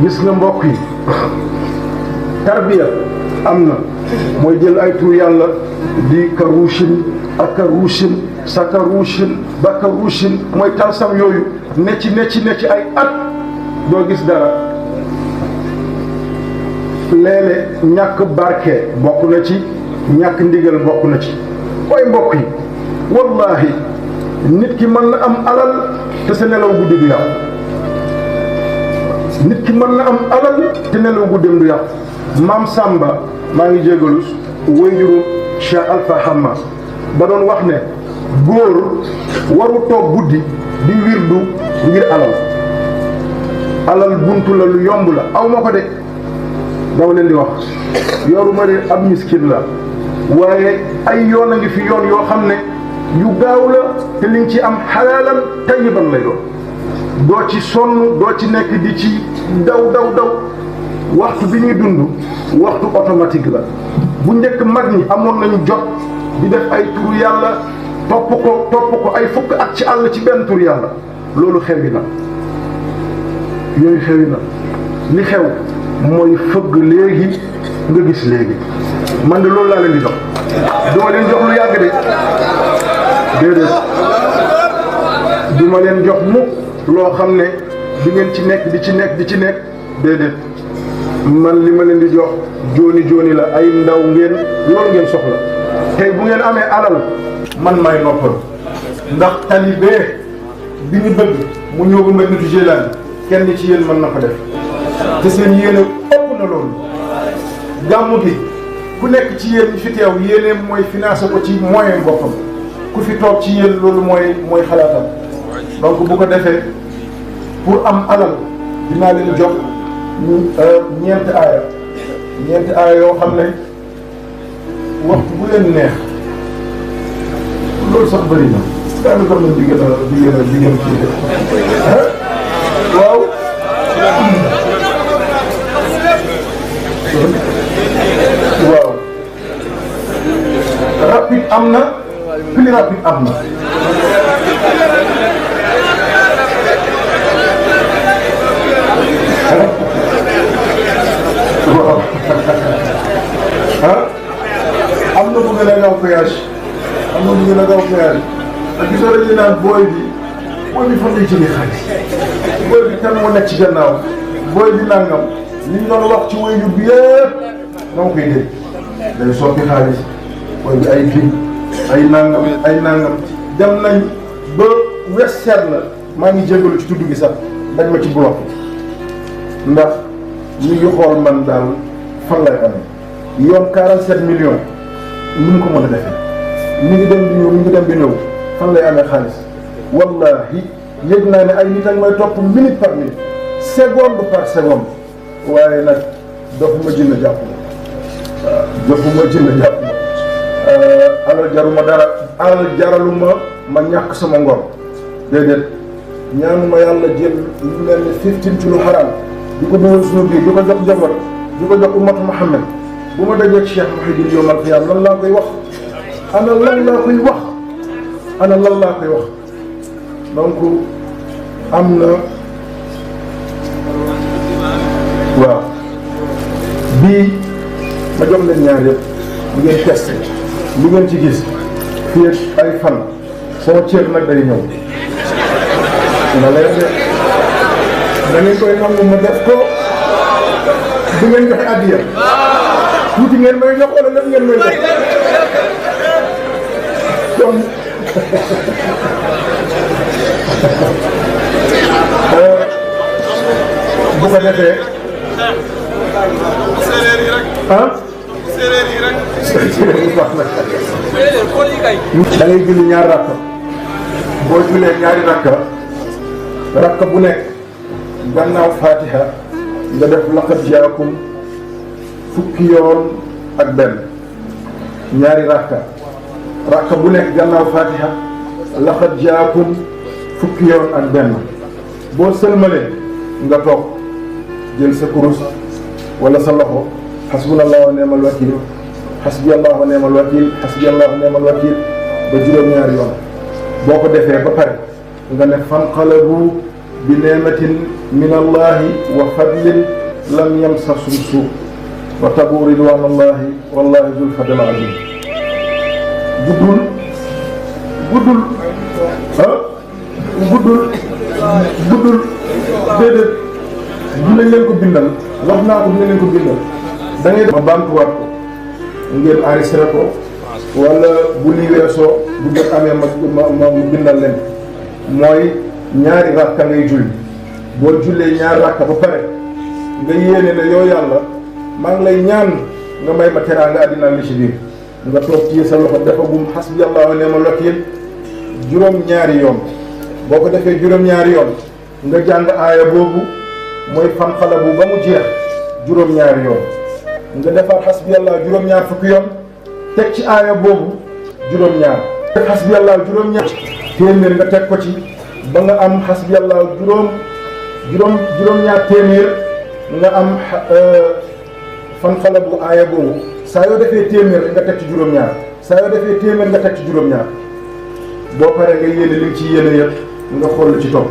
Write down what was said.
gis nga mbokk yi tarbiya am na mooy jël ay tur yàlla di karuushin ak karuushin sa karuushin ba karuushin mooy talsam yooyu ne ci ay at doo gis dara. léeg-léeg ñàkk barke bokk na ci ñàkk ndigal bokk na ci waaye mbokk yi wallahi nit ki mën na am alal te sa nelaw guddi du yàqu. nit ki mën na am alal te nelaw guddeem du yàqu. maam Samba maa ngi jégalu wayjuru Cheikh Alpha Hamma ba doon wax ne góor waru toog guddi di wirdu ngir alal buntu la lu yomb la aw ma ko de dama leen di wax yoruma de ab miskin la waaye ay yoon a ngi fi yoon yoo xam ne yu gaaw la te li nga ci am xalaalan tayyiban lay doon doo ci sonn doo ci nekk di ci daw waxtu bi ñuy dund waxtu automatique la bu njëkk mag ñi amoon nañu jot di def ay turu yàlla topp ko ay fukk at ci àll ci benn tur yàlla loolu xewi na yooyu xewi na li xew mooy fëgg léegi nga gis léegi man de loolu laa leen di jox duma leen jox lu yàgg de déedéet duma leen jox mukk loo xam ne di ngeen ci nekk di ci nekk déedéet man li ma leen di jox jooni la ay ndaw ngeen loolu ngeen soxla tey bu ngeen amee alal man may noppal ndax talibé bi ñu bëgg mu ñëw ba Madinatu Jeylaani kenn ci yéen mën na ko def te seen yéene ëpp na loolu gàmmu gi ku nekk ci yéen ñi fi teew yéeneem mooy financé ko ci moyen boppam ku fi toog ci yéen loolu mooy xalaatam donc bu ko defee pour am alal dinaa leen jox ñeenti aaya yoo xam ne waxtu bu leen neex loolu sax bëri na daanaka am na di gën a kii de waaw rapide am na plus rapide am na waaw am na bu gën a gaaw péage ak gisoo dañuy naan booy bi fan lay jëlee xaalis booy bi kan moo nekk ci gannaaw booy bi nangam li ñu doon wax ci wéyu bi yëpp na ma koy dégg day soppi xaalis booy bi ay kii ay nangam dem nañ ba wesseer la maa ngi jégalu ci tudd gi sax dañ ma ci bloqué ndax ñu ngi xool man daal fan lay amee yoon 47 millions ni mu ko mën a defee mi ngi dem di ñëw fan lay amee xaalis wallahi yëg naa ne ay nit ak may topp minute par minute seconde par seconde waaye nag dofuma jënd jàpp alal jaruma dara alal jaraluma ma ñàkk sama ngor déedéet ñaanuma yàlla jël lu mel ni 15 ci lu xaraam di ko dugal suñu biir di ko jox jabar di ko jox ummatu Muhammad bu ma dajeeg Cheikh Mouhidine yawmal qiyaama lan laa koy wax ana lan laa koy wax donc am na waaw bii ma jox leen ñaar yëpp bu ngeen testé lu ngeen ci gis fii ak ay fan sama ceeb nag day ñëw na leen de da ngeen koy nangu ma def ko du ngeen joxe addiya tuuti ngeen may jox wala lépp ngeen may jox kon bu ko defee da ngay julli ñaari rakka boo jullee ñaari rakka bu nekk gannaaw Fatiha nga def laqad jaakum fukki yoon ak benn ñaari rakka bu nekk gannaaw Fatiha laqad jaakum fukki yoon ak benn boo sëlmalee nga toog jël sa kurus wala sa loxo xasbunallahu wa ni'mal wakiil xasbiyallahu wa ni'mal wakiil xasbiyallahu wa ni'mal wakiil ba juróom-ñaari yoon boo ko defee ba pare nga ne fanqalabu bi ni'matin min allahi wa fadlin lam yamsasum suu wa tabu ridwanallahi wallahi dul fadl alim. guddul déedéet dinañ leen ko bindal, wax naa ko dinañ leen ko bindal. da ngay ma baamtuwaat ko ngeen enregistré ko, wala bu lii weesoo bu jot amee ma bindal leen. mooy ñaari rakka ngay julli, boo jullee ñaari rakka ba pare nga yéene ne yow yàlla maa ngi lay ñaan nga may ma teraanga àddina li ci biir. nga toog ci sa loxo defagum hasbiyallahu wa ni'mal wakiil juróom-ñaari yoon. boo ko defee juróom-ñaari yoon nga jàng aaya boobu mooy fanqalabu ba mu jeex juróom-ñaari yoon. nga defaat hasbiyallahu juróom-ñaar fukki yoon teg ci aaya boobu juróom-ñaar. teg hasbiyallahu juróom-ñaar téeméer nga teg ko ci ba nga am hasbiyallahu juróom-ñaar téeméer nga am fanqalabu aaya boobu. saa yoo defee téeméer nga teg ci juróom-ñaar, saa yoo defee téeméer nga teg ci juróom-ñaar. boo paree nga yéene li nga ci yéene yëpp nga xool ci topp.